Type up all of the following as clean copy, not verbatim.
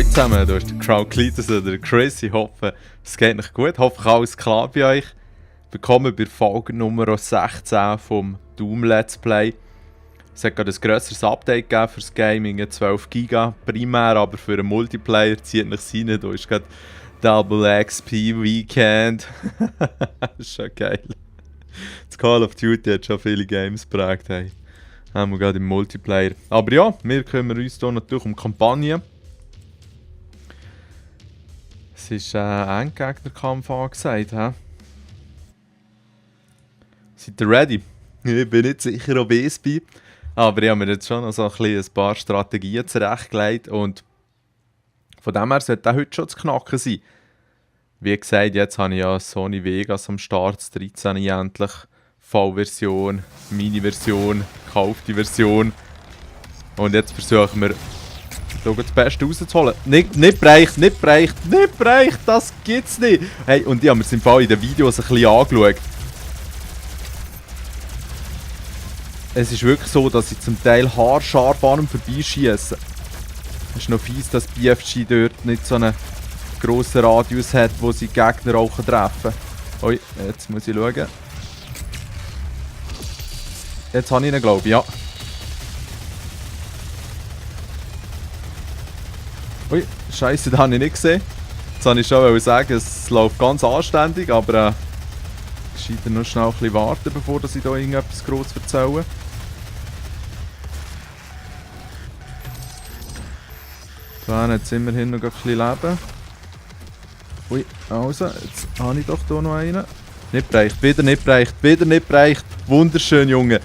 Hallo zusammen, du hast den Crown Cletus oder den Chris. Ich hoffe, es geht euch gut. Ich hoffe, alles klar bei euch. Willkommen bei Folge Nummer 16 vom Doom Let's Play. Es hat gerade ein grösseres Update gegeben für das Gaming, 12 GB primär, aber für einen Multiplayer zieht nichts rein. Da ist gerade Double XP Weekend. Das ist schon geil. Das Call of Duty hat schon viele Games geprägt. Hey. Haben wir gerade im Multiplayer. Aber ja, wir kümmern uns hier natürlich um Kampagne. Es ist ein Endgegnerkampf angesagt. He? Seid ihr ready? Ich bin nicht sicher, ob ich es bin. Aber ich habe mir jetzt schon noch so ein paar Strategien zurechtgelegt. Und von dem her sollte auch heute schon zu knacken sein. Wie gesagt, jetzt habe ich ja Sony Vegas am Start, das 13 endlich. V-Version, Mini-Version, gekaufte Version. Und jetzt versuchen wir, das Beste rauszuholen. Nicht bereicht, das gibt's nicht. Hey, und ich habe mir es im Fall in den Videos ein bisschen angeschaut. Es ist wirklich so, dass ich zum Teil haarscharf an ihm vorbeischiesse. Es ist noch fies, dass BFG dort nicht so einen grossen Radius hat, wo sie Gegner auch treffen können. Ui, jetzt muss ich schauen. Jetzt habe ich ihn, glaube ich, ja. Ui, Scheiße, den habe ich nicht gesehen. Jetzt wollte ich schon sagen, es läuft ganz anständig, aber ich scheine noch schnell ein bisschen warten, bevor ich hier irgendetwas gross erzähle. Da hat es immerhin noch ein bisschen Leben. Ui, also, jetzt habe ich doch hier noch einen. Nicht bereicht, wieder nicht bereicht. Wunderschön, Junge.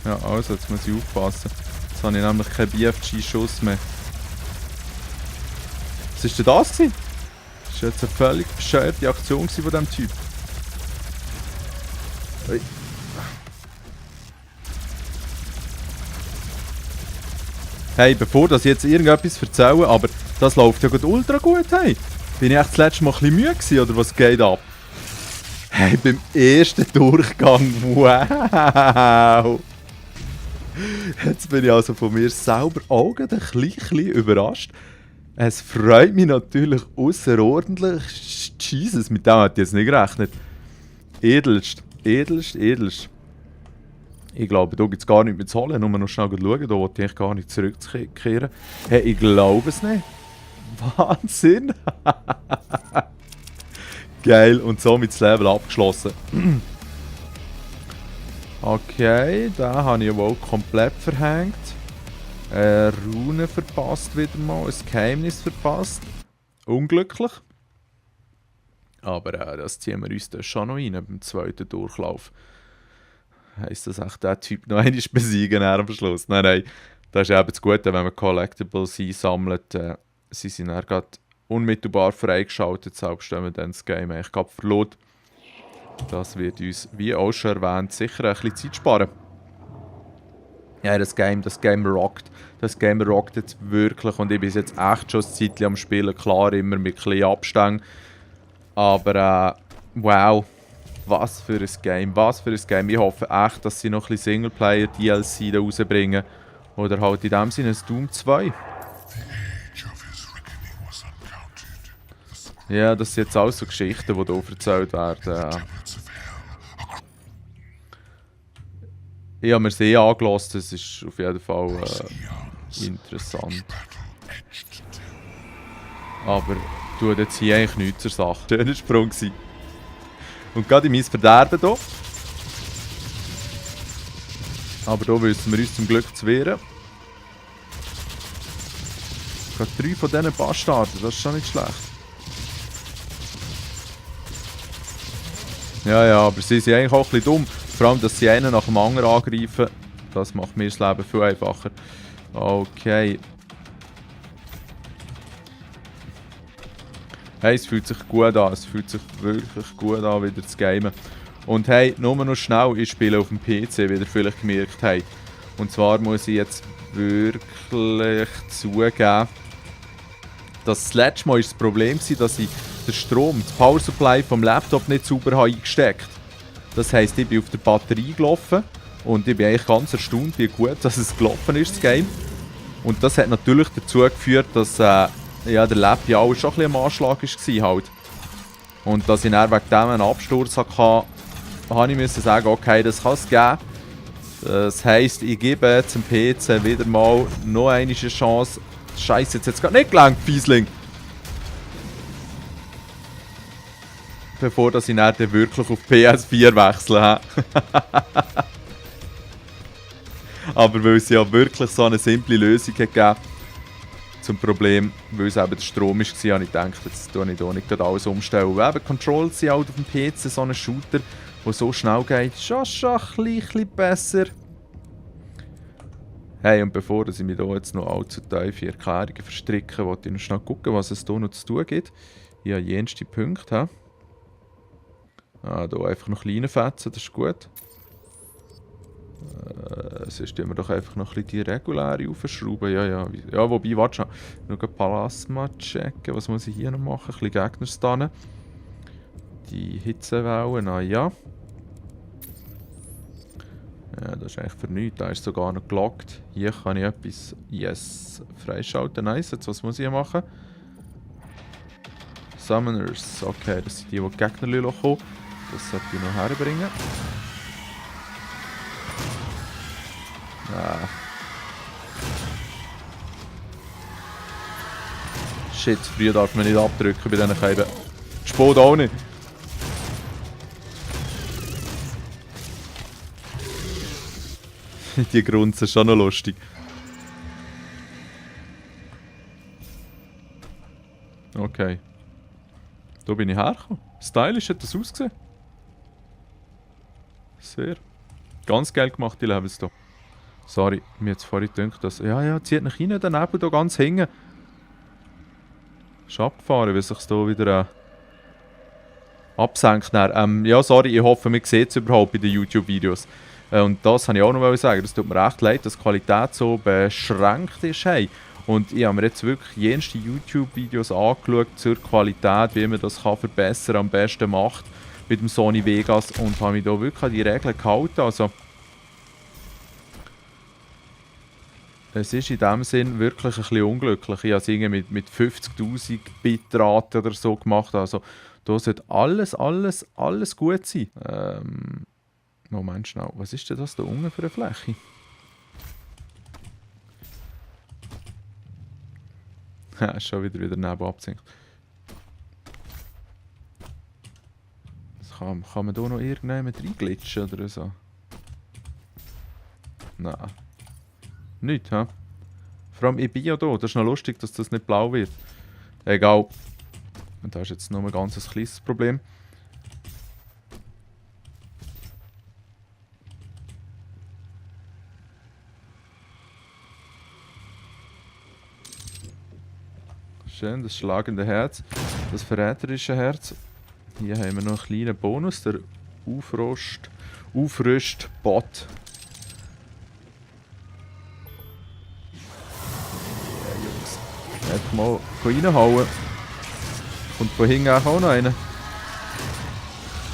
Ja, also, jetzt muss ich aufpassen. Jetzt habe ich nämlich keinen BFG-Schuss mehr. Was war denn das? Das war jetzt eine völlig bescheuerte Aktion von diesem Typ. Ui. Hey, bevor ich jetzt irgendetwas erzähle, aber das läuft ja gerade ultra gut, hey. Bin ich echt das letzte Mal ein bisschen müde gewesen, oder was geht ab? Hey, beim ersten Durchgang, wow! Jetzt bin ich also von mir selber auch ein bisschen überrascht. Es freut mich natürlich außerordentlich. Jesus, mit dem hätte ich jetzt nicht gerechnet. Edelst. Ich glaube, da gibt es gar nichts mehr zu holen. Nur noch schnell schauen, da wollte ich gar nicht zurückkehren. Hey, ich glaube es nicht. Wahnsinn! Geil, und somit das Level abgeschlossen. Okay, da habe ich wohl komplett verhängt. Rune verpasst wieder mal, ein Geheimnis verpasst. Unglücklich. Aber das ziehen wir uns dann schon noch rein beim zweiten Durchlauf. Heisst das echt, der Typ noch einmal besiegen am Schluss? Nein. Das ist eben das Gute, wenn man Collectibles einsammelt. Sie sind dann gerade unmittelbar freigeschaltet, selbst wenn man dann das Game eigentlich gerade verloren. Das wird uns, wie auch schon erwähnt, sicher ein bisschen Zeit sparen. Ja, das Game rockt. Das Game rockt jetzt wirklich und ich bin jetzt echt schon ein Zeitchen am Spielen. Klar, immer mit ein bisschen Abständen. Aber wow, was für ein Game. Ich hoffe echt, dass sie noch ein bisschen Singleplayer-DLC da rausbringen. Oder halt in dem Sinne ein Doom 2. Ja, das sind jetzt alles so Geschichten, die hier erzählt werden. Ich habe mir sie angelassen, das ist auf jeden Fall interessant. Aber tut jetzt hier eigentlich nichts zur Sache. Schöner Sprung gewesen. Und gerade in mein Verderben hier. Aber hier wissen wir uns zum Glück zu wehren. Gerade 3 von diesen Bastarden, das ist schon nicht schlecht. Ja, aber sie sind eigentlich auch ein bisschen dumm. Vor allem, dass sie einen nach dem anderen angreifen. Das macht mir das Leben viel einfacher. Okay. Hey, es fühlt sich gut an. Es fühlt sich wirklich gut an, wieder zu gamen. Und hey, nur noch schnell, ich spiele auf dem PC, wie ihr vielleicht gemerkt habt. Und zwar muss ich jetzt wirklich zugeben, dass das letzte Mal das Problem war, dass ich den Strom, das Power Supply vom Laptop nicht sauber eingesteckt habe. Das heisst, ich bin auf der Batterie gelaufen und ich bin eigentlich ganz erstaunt, wie gut dass es gelaufen ist, das Game. Und das hat natürlich dazu geführt, dass ja, der Lab ja auch schon ein bisschen am Anschlag war. Halt. Und dass ich dann wegen dem einen Absturz hatte, habe ich müssen sagen, okay, das kann es geben. Das heisst, ich gebe zum PC wieder mal noch eine Chance. Scheiße, jetzt hat es gerade nicht gelangt, Fiesling. Bevor dass ich dann wirklich auf PS4 wechsle. Aber weil es ja wirklich so eine simple Lösung gegeben zum Problem, weil es eben der Strom war, habe ich gedacht, jetzt tue ich hier nicht alles umstellen. Weil eben Controls sind halt auf dem PC so ein Shooter, der so schnell geht, schon ein bisschen besser. Hey, und bevor ich mich hier jetzt noch allzu tiefe Erklärungen verstricke, wollte ich noch schnell gucken, was es hier noch zu tun gibt. Ich habe jenste Punkte. Hier einfach noch kleine Fetzen, das ist gut. Sonst tun wir doch einfach noch ein bisschen die reguläre aufschrauben. Ja, wobei, warte schon. Noch ein Plasma checken. Was muss ich hier noch machen? Ein bisschen Gegner stunnen. Die Hitzewellen, ja. Ja, das ist eigentlich für nichts. Da ist sogar noch gelockt. Hier kann ich etwas, yes, freischalten. Nice, jetzt was muss ich machen? Summoners, okay, das sind die Gegner kommen. Das sollte ich noch herbringen. Shit, früher darf man nicht abdrücken bei diesen Scheiben. Spot auch nicht. Die Grunzen ist schon noch lustig. Okay. Da bin ich hergekommen. Stylisch hat das ausgesehen. Sehr. Ganz geil gemacht, die Levels hier. Sorry, mir hat es vorhin gedacht, dass... Ja, zieht nach rein, der Nebel hier ganz hängen. Ist abgefahren, wie sich hier wieder absenkt. Ja, sorry, ich hoffe, man sieht es überhaupt bei den YouTube-Videos. Und das wollte ich auch noch sagen. Das tut mir recht leid, dass die Qualität so beschränkt ist. Hey. Und ich habe mir jetzt wirklich jenste YouTube-Videos angeschaut zur Qualität, wie man das kann verbessern, am besten macht mit dem Sony Vegas und habe mich da wirklich an die Regeln gehalten. Also, es ist in dem Sinn wirklich ein bisschen unglücklich. Ich habe es irgendwie mit 50'000 Bitrate oder so gemacht. Also, da sollte alles gut sein. Moment schnell, was ist denn das da unten für eine Fläche? Ja, ist schon wieder neben abgesenkt. Kann man da noch irgendjemand reinglitschen oder so? Nein. Nicht, hä? Vor allem, ich bin ja da. Das ist noch lustig, dass das nicht blau wird. Egal. Und da ist jetzt nur ein ganz kleines Problem. Schön, das schlagende Herz. Das verräterische Herz. Hier haben wir noch einen kleinen Bonus, der Aufrüst-Bot. Ja, Jungs. Einfach mal reinhauen. Kommt von hinten auch noch einer.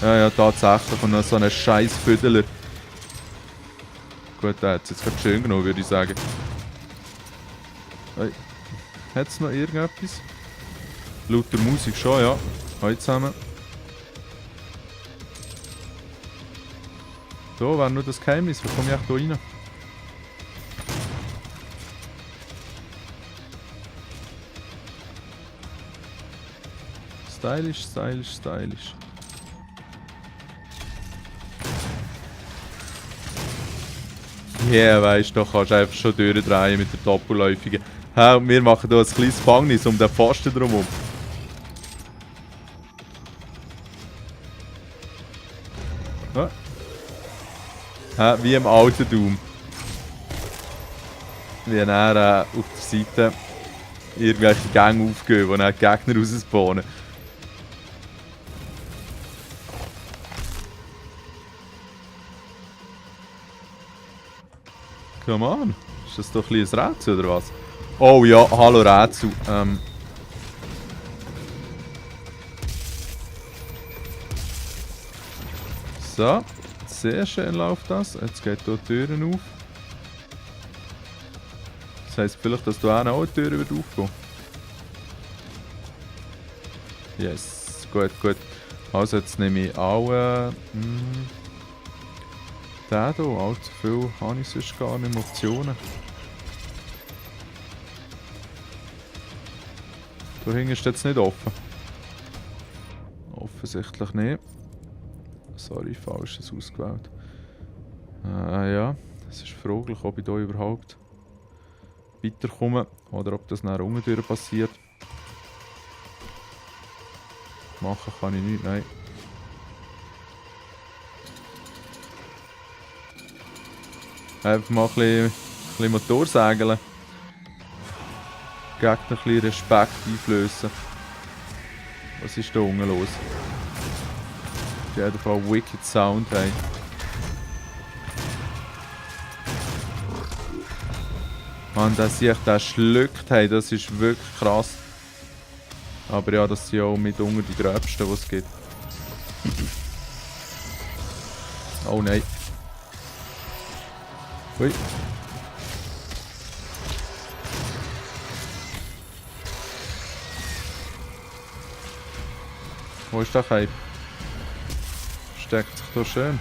Ja, tatsächlich. Und noch so einen scheiß Füdler. Gut, der hat es jetzt gerade schön genommen, würde ich sagen. Hey. Hat es noch irgendetwas? Laut der Musik schon, ja. Hallo zusammen. Da wäre nur das Geheimnis. Wo komme ich echt hier rein? Stylisch. Ja, weißt du, kannst einfach schon durchdrehen mit der Doppelläufigen. Ja, und wir machen hier ein kleines Gefängnis um den Pfosten drumherum. Ja, wie im alten Doom. Wie dann auf der Seite irgendwelche Gänge aufgehen, wo dann Gegner rausspawnen. Come on. Ist das doch ein bisschen ein Rätsel oder was? Oh ja, hallo Rätsel. So, sehr schön läuft das. Jetzt geht hier die Türen auf. Das heisst vielleicht, dass da auch eine Tür wird aufgehen. Yes, gut, gut. Also jetzt nehme ich alle... den hier, allzu viel habe ich sonst gar nicht mehr Optionen. Da hinten ist jetzt nicht offen. Offensichtlich nicht. Sorry, falsches ausgewählt. Ja, es ist fraglich, ob ich hier überhaupt weiterkomme oder ob das nach unten passiert. Machen kann ich nicht, nein. Einfach mal ein bisschen Motorsägeln. Gegner ein bisschen Respekt einflößen. Was ist da unten los? Auf jeden Fall wicked Sound, hey. Mann, dass sich der schluckt, hey, das ist wirklich krass. Aber ja, das sind auch mitunter die gröbsten, die es gibt. Oh nein. Ui. Wo ist der Cape? Steckt sich da schön.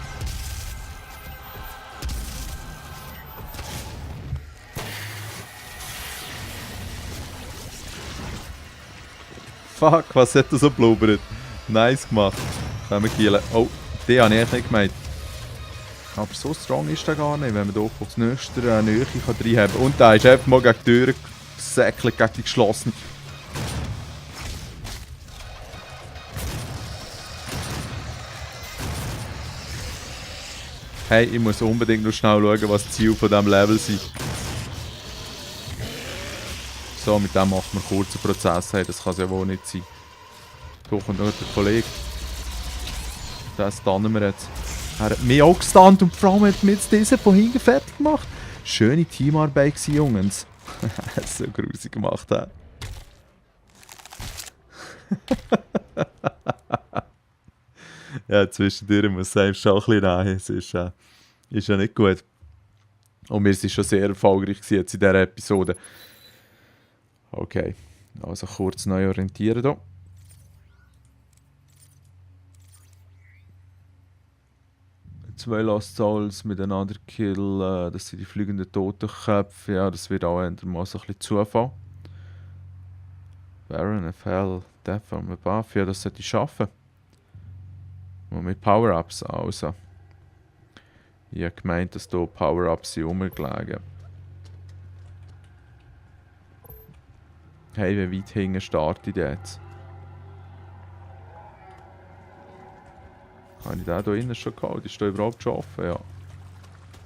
Fuck, was hat er so blubbert? Nice gemacht. Können wir killen. Oh, den habe ich echt nicht gemeint. Aber so strong ist der gar nicht, wenn man hier auf die nächste Nähe reinhaben kann. Und da ist einfach mal gegen die Tür gesäckelt, gegen die geschlossen. Hey, ich muss unbedingt noch schnell schauen, was das Ziel von diesem Level ist. So, mit dem machen wir einen kurzen Prozess. Hey, das kann es ja wohl nicht sein. Da kommt noch der Kollege. Den stunnen wir jetzt. Er hat mich auch gestunt und vor allem hat mir jetzt diesen von hinten fertig gemacht. Schöne Teamarbeit gewesen, Jungs. So grusig gemacht, he. Ja, zwischendurch muss es schon ein bisschen rein. Es ist ja nicht gut. Und wir sind schon sehr erfolgreich jetzt in dieser Episode. Okay, also kurz neu orientieren hier. Zwei Lost Souls miteinander killen, das sind die fliegenden Totenköpfe. Ja, das wird auch mal so ein bisschen Zufall. Baron of Hell, Death from Above, ja, das sollte ich schaffen. Und mit Power-Ups, also. Ich habe gemeint, dass hier Power-Ups sind rumgelegen. Hey, wie weit hinten starte ich jetzt? Habe ich den hier innen schon gehabt? Ist der überhaupt schon offen? Ja.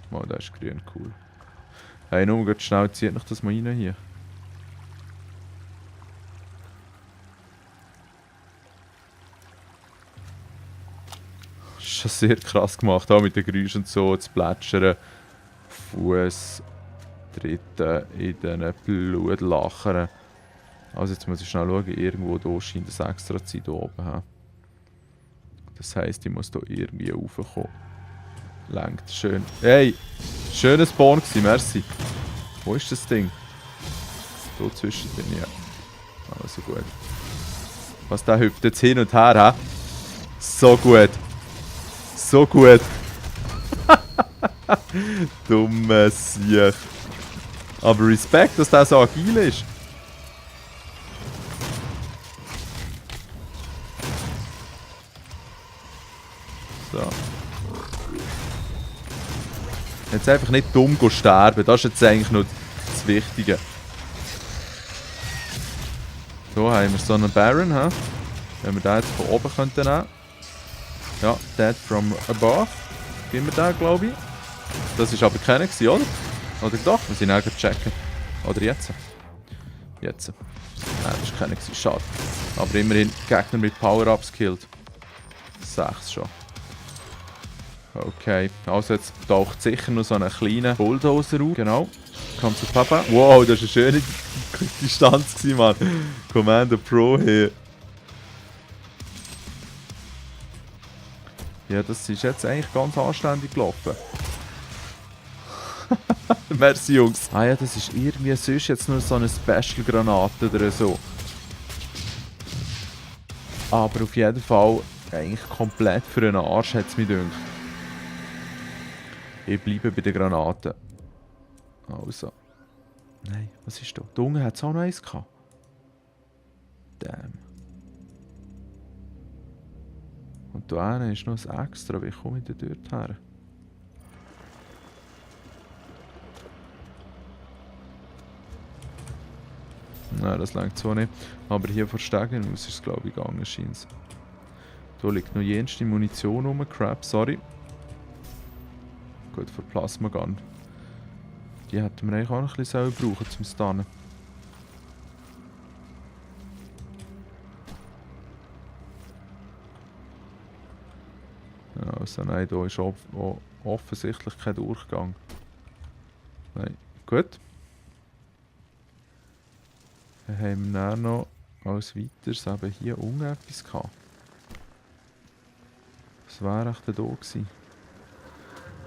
Mal, der ist grün, cool. Hey, nur ganz schnell, zieht noch das mal rein hier. Das ist schon sehr krass gemacht, auch mit den Geräuschen und so, zu plätschern. Fuß treten in diesen Blutlachern. Also jetzt muss ich schnell schauen, irgendwo hier scheint es extra zu sein, hier oben. Das heisst, ich muss hier irgendwie raufkommen. Lenkt, schön. Hey! Schöner Spawn gewesen, merci. Wo ist das Ding? Hier zwischendrin, ja. Also gut. Was, der hüpft jetzt hin und her, hä? So gut. So gut. Dummes Siech. Aber Respekt, dass der so agil ist. So. Jetzt einfach nicht dumm sterben, das ist jetzt eigentlich noch das Wichtige. So haben wir so einen Baron, he? Wenn wir den jetzt von oben könnten nehmen. Ja, Dead from Above. Geben wir den, glaube ich. Das war aber keiner, oder? Oder doch? Wir sind auch checken. Oder jetzt? Jetzt. Nein, das war keiner, schade. Aber immerhin Gegner mit Power-Ups killt. 6 schon. Okay, also jetzt taucht sicher noch so einen kleinen Bulldozer auf. Genau. Kommt zu Papa. Wow, das war eine schöne Distanz, Mann. Commander Pro hier. Ja, das ist jetzt eigentlich ganz anständig gelaufen. Merci, Jungs. Ah ja, das ist irgendwie sonst jetzt nur so eine Special-Granate oder so. Aber auf jeden Fall eigentlich komplett für einen Arsch, hat es mich gedacht. Ich bleibe bei den Granaten. Also. Nein, was ist da? Da unten hat es auch noch eins gehabt. Damn. Und da hinten ist noch ein extra. Wie komme ich denn dort her? Nein, das langt so nicht. Aber hier vor Stegen aus ist es, glaube ich, gegangen, scheint. Da liegt noch jenste Munition rum. Crap, sorry. Gut, für Plasma Gun. Die hätten wir eigentlich auch noch ein bisschen brauchen zum Stunnen. Ja, also nein, da ist offensichtlich kein Durchgang. Nein, gut. Dann haben wir dann noch als weiteres eben hier unten etwas gehabt. Was wäre echt da gewesen?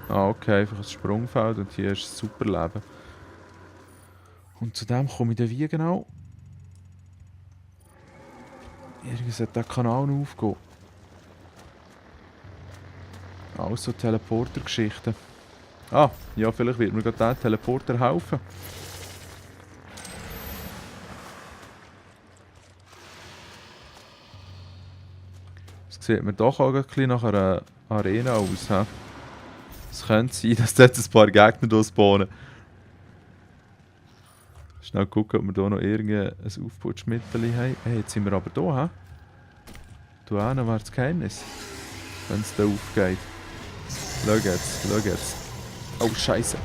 Ah, okay, einfach ein Sprungfeld und hier ist ein super Leben. Und zu dem komme ich dann wie genau? Irgendwie sollte der Kanal noch aufgehen. Also Teleporter-Geschichten. Ah, ja, vielleicht wird mir gerade der Teleporter helfen. Das sieht mir doch auch ein bisschen nach einer Arena aus. He? Es könnte sein, dass dort ein paar Gegner spawnen. Schnell gucken, ob wir hier noch irgendein Aufputschmittel haben. Hey, jetzt sind wir aber hier, hä? Da hinten wäre das Geheimnis. Wenn es da aufgeht. Schau jetzt, schau jetzt. Oh, Scheiße.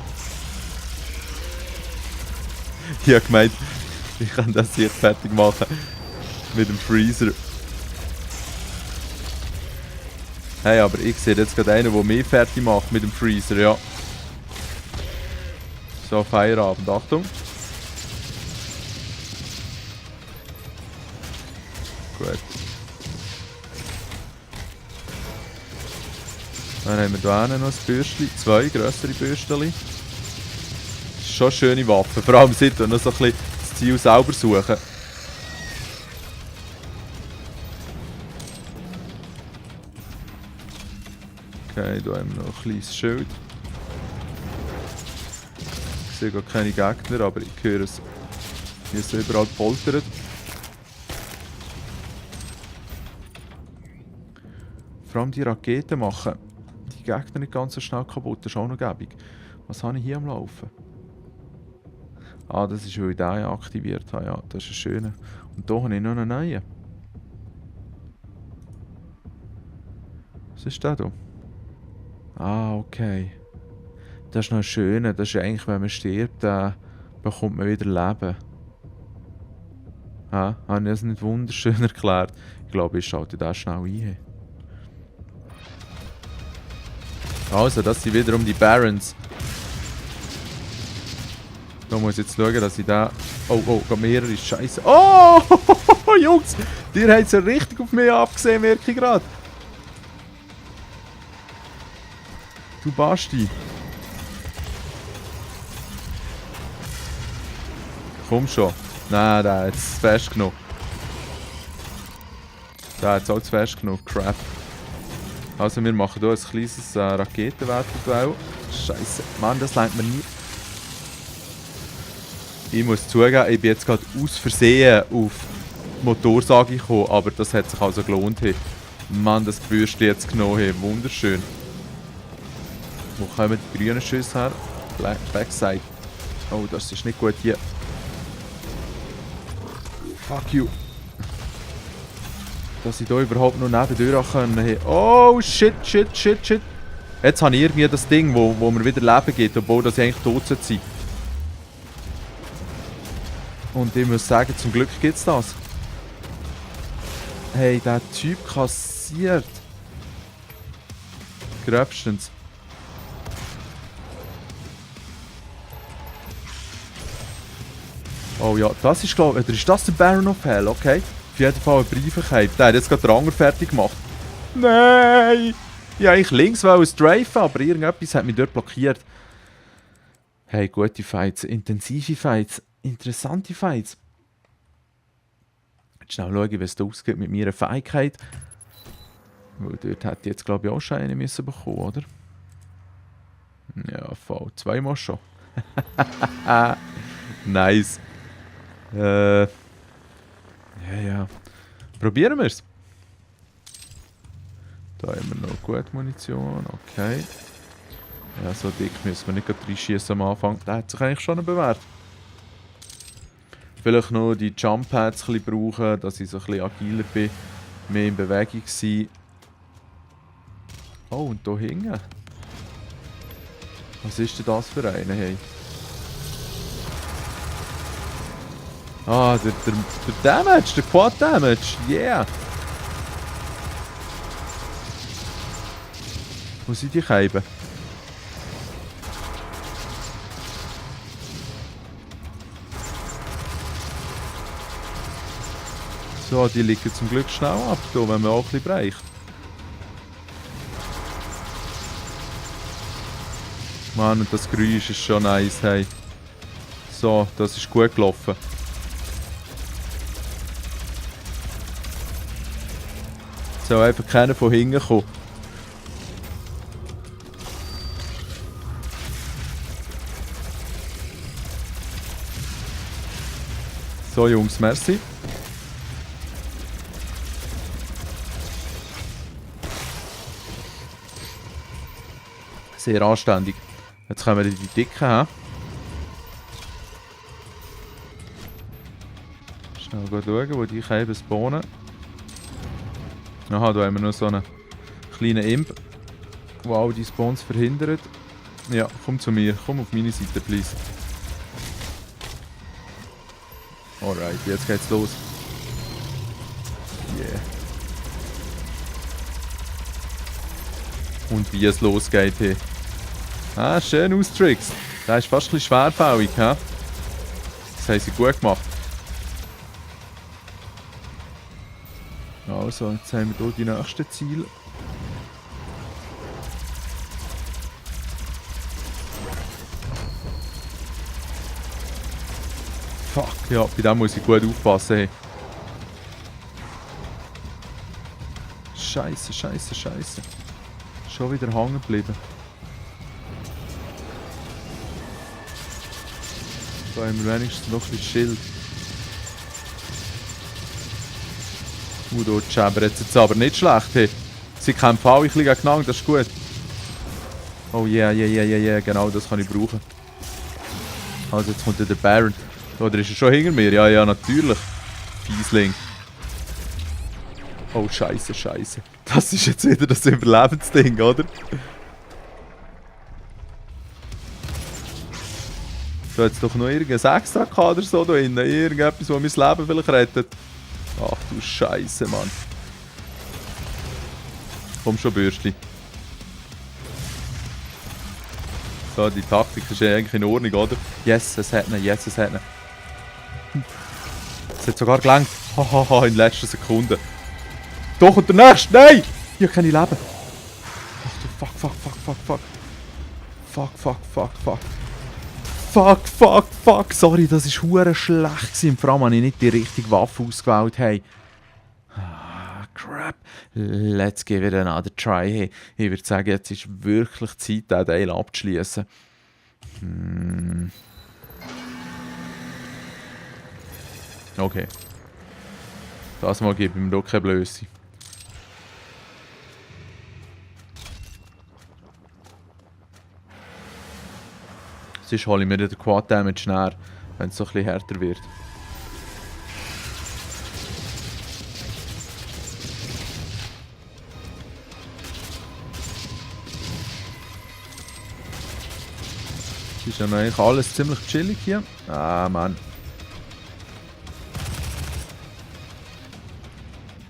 Ich habe gemeint, ich kann das jetzt fertig machen. Mit dem Freezer. Hey, aber ich sehe jetzt gerade einen, der mich fertig macht mit dem Freezer, ja. So, Feierabend, Achtung. Gut. Dann haben wir hier noch ein Bürstchen, 2 grössere Bürstchen. Das ist schon eine schöne Waffe, vor allem seit wir noch so ein bisschen das Ziel selber suchen. Okay, hier haben wir noch ein kleines Schild. Ich sehe gar keine Gegner, aber ich höre es, wie es überall poltert. Vor allem die Raketen machen die Gegner nicht ganz so schnell kaputt, das ist auch noch gäbig. Was habe ich hier am Laufen? Ah, das ist, weil ich den aktiviert habe, ja, das ist ein schöner. Und hier habe ich noch einen neuen. Was ist der hier? Ah, okay. Das ist noch ein schöner, das ist eigentlich, wenn man stirbt, dann bekommt man wieder Leben. Ha? Habe ich das nicht wunderschön erklärt? Ich glaube, ich schalte das schnell ein. Also, das sind wiederum die Barons. Da muss ich jetzt schauen, dass ich da... Oh, oh, gerade mehrere Scheiße. Oh, Jungs! Ihr habt es ja richtig auf mich abgesehen, merke ich gerade. Du Basti. Komm schon. Nein, der hat es fest genug. Der hat es auch zu fest genug. Crap. Also wir machen hier ein kleines Raketenwerfer-Duell. Scheiße. Mann, das lenkt mir nie. Ich muss zugeben, ich bin jetzt gerade aus Versehen auf die Motorsage gekommen, aber das hat sich also gelohnt. Hey. Mann, das Bürstchen jetzt genommen. Hey. Wunderschön. Wo kommen die grünen Schüsse her? Backside. Oh, das ist nicht gut hier. Fuck you. Dass ich hier überhaupt noch nebendurch können. Oh, shit, shit, shit, shit. Jetzt habe ich irgendwie das Ding, wo mir wieder Leben gibt, obwohl das eigentlich tot sind. Und ich muss sagen, zum Glück gibt es das. Hey, der Typ kassiert. Gröbstens. Oh ja, das ist glaube ich, ist das der Baron of Hell, okay? Auf jeden Fall eine Briefigkeit. Der hat jetzt gerade den Anger fertig gemacht. Nein! Ja, ich links wollte strafen, aber irgendetwas hat mich dort blockiert. Hey, gute Fights, intensive Fights, interessante Fights. Jetzt schnell schauen, wie es da ausgeht mit meiner Fähigkeit. Weil dort hätte ich jetzt, glaube ich, auch schon eine müssen bekommen, oder? Ja, voll. Zweimal schon. Nice. Ja. Probieren wir es. Da haben wir noch gut Munition. Okay. Ja, so dick müssen wir nicht gerade reinschießen am Anfang. Der hat sich eigentlich schon bewährt. Vielleicht noch die Jump Pads ein bisschen brauchen, dass ich so ein bisschen agiler bin. Mehr in Bewegung sein. Oh, und hier hinten. Was ist denn das für einer? Hey? Ah, der Damage, der Quad Damage. Yeah! Wo sind die Scheiben? So, die liegen zum Glück schnell ab, hier, wenn man auch ein bisschen breicht. Mann, und das Geräusch ist schon nice, hey. So, das ist gut gelaufen. Soll einfach keiner von hinten kommen. So, Jungs, merci. Sehr anständig. Jetzt können wir die Dicken haben. Schnell schauen, wo die Scheiben spawnen. Aha, da haben wir noch so einen kleinen Imp, der all die Spawns verhindert. Ja, komm zu mir. Komm auf meine Seite, please. Alright, jetzt geht's los. Yeah. Und wie es losgeht hier. Ah, schön austrickst. Der ist fast ein bisschen schwerfällig, hä? Das haben sie gut gemacht. Also, jetzt haben wir hier die nächsten Ziele. Fuck, ja, bei dem muss ich gut aufpassen. Hey. Scheiße, scheiße, scheiße. Schon wieder hängen geblieben. Da haben wir wenigstens noch ein bisschen Schild. Dort scheppert es jetzt aber nicht schlecht. Hey. Sie kämpfen alle ein bisschen gegeneinander, das ist gut. Oh yeah, genau das kann ich brauchen. Also jetzt kommt der Baron. Oder ist er schon hinter mir? Ja, natürlich. Fiesling. Oh, scheiße, scheiße. Das ist jetzt wieder das Überlebensding, oder? So, jetzt doch noch irgendein Extra oder so da drin. Irgendetwas, das mein Leben vielleicht rettet. Ach du Scheiße, Mann. Komm schon, Bürstli. So, die Taktik ist ja eigentlich in Ordnung, oder? Yes, es hat ihn, yes, es hat ihn. Es hat sogar gelangt. Hahaha, in letzter Sekunde. Doch, und der nächste! Nein! Ich habe keine Leben. Ach du fuck. Sorry, das war hure schlecht. Vor allem habe ich nicht die richtige Waffe ausgewählt. Hey. Ah, crap. Let's give it another try. Hey, ich würde sagen, jetzt ist wirklich Zeit, diesen Teil abzuschließen. Okay. Das mal gebe ich mir doch keine Blöße. Sonst hole ich mir den Quad Damage näher, wenn es so ein bisschen härter wird. Es ist ja noch eigentlich alles ziemlich chillig hier. Ah, Mann.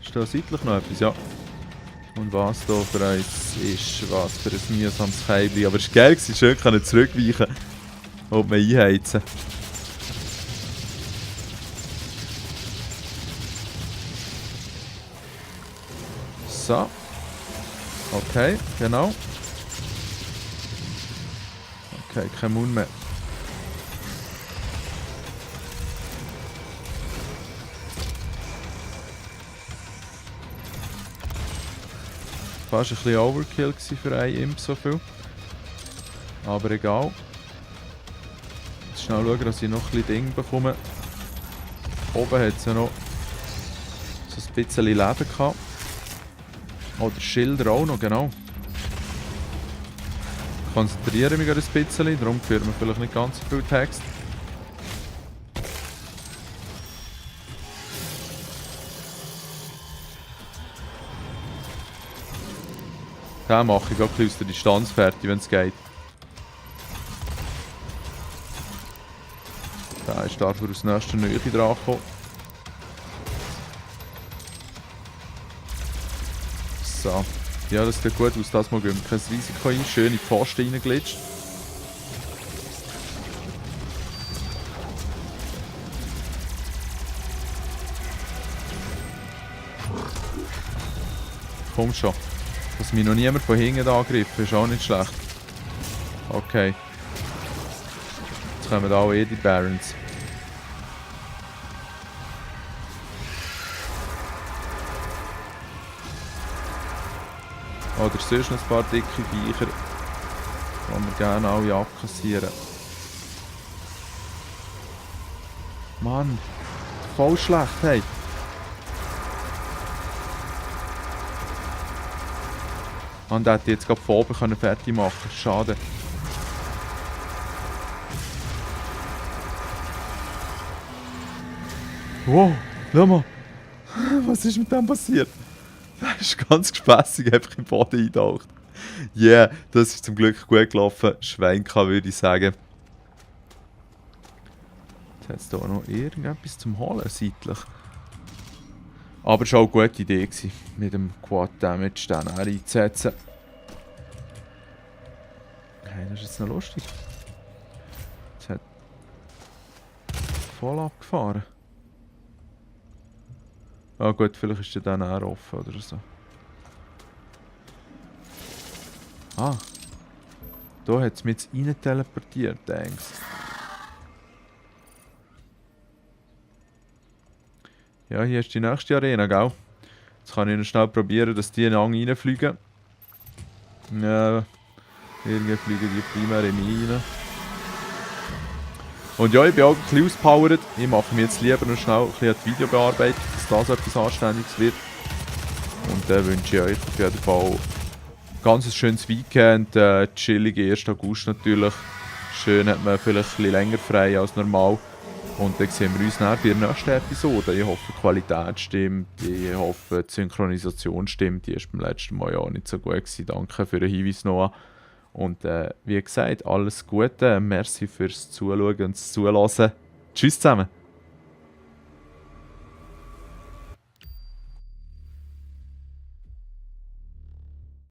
Ist da seitlich noch etwas? Ja. Und was da für eins ist, was für ein mühsames Käibli. Aber es war geil, schön können zurückweichen und mal einheizen. So. Okay, genau. Okay, kein Mund mehr. fast ein bisschen Overkill für einen Imp so viel. Aber egal. Jetzt schnell schauen, dass ich noch ein bisschen Ding bekomme. Oben hat es ja noch so ein bisschen Leben gehabt. Oder Schilder auch noch, genau. Ich konzentriere mich ein bisschen, darum führen wir vielleicht nicht ganz so viel Text. Den mache ich gerade aus der Distanz fertig, wenn es geht. Da ist dafür aus nächster Nähe dran gekommen. So. Ja, das sieht gut aus. Das mal gehen wir kein Risiko ein. Schön in die Pfosten reinglitscht. Komm schon. Dass mich noch niemand von hinten angegriffen ist auch nicht schlecht. Okay. Jetzt kommen da auch die Barons. Oder sonst noch ein paar dicke Viecher, die wir gerne alle abkassieren. Mann, voll schlecht, hey. Und der hätte jetzt gerade von oben fertig machen können. Schade. Wow, schau mal. Was ist mit dem passiert? Der ist ganz gespässig einfach im Boden eingetaucht. Yeah, das ist zum Glück gut gelaufen. Schweinka, würde ich sagen. Jetzt hat es da noch irgendetwas zum Holen, seitlich. Aber es war auch eine gute Idee, mit dem Quad Damage den einzusetzen. Hey, das ist jetzt noch lustig. Jetzt hat voll abgefahren. Ah gut, vielleicht ist der dann auch offen oder so. Ah. Da hat es mich jetzt rein teleportiert, thanks. Ja, hier ist die nächste Arena, gell? Jetzt kann ich noch schnell probieren, dass die reinfliegen. Ja, irgendwie fliegen die primär in mich rein. Und ja, ich bin auch ein bisschen ausgepowert. Ich mache mir jetzt lieber noch schnell ein bisschen die Videobearbeitung, dass das etwas Anständiges wird. Und dann wünsche ich euch auf jeden Fall ein ganz schönes Weekend, chillige 1. August natürlich. Schön hat man vielleicht ein bisschen länger frei als normal. Und dann sehen wir uns dann bei der nächsten Episode. Ich hoffe, die Qualität stimmt, ich hoffe, die Synchronisation stimmt. Die war beim letzten Mal ja auch nicht so gut gewesen. Danke für den Hinweis, Noah. Und wie gesagt, alles Gute. Merci fürs Zuschauen und das Zuhören. Tschüss zusammen.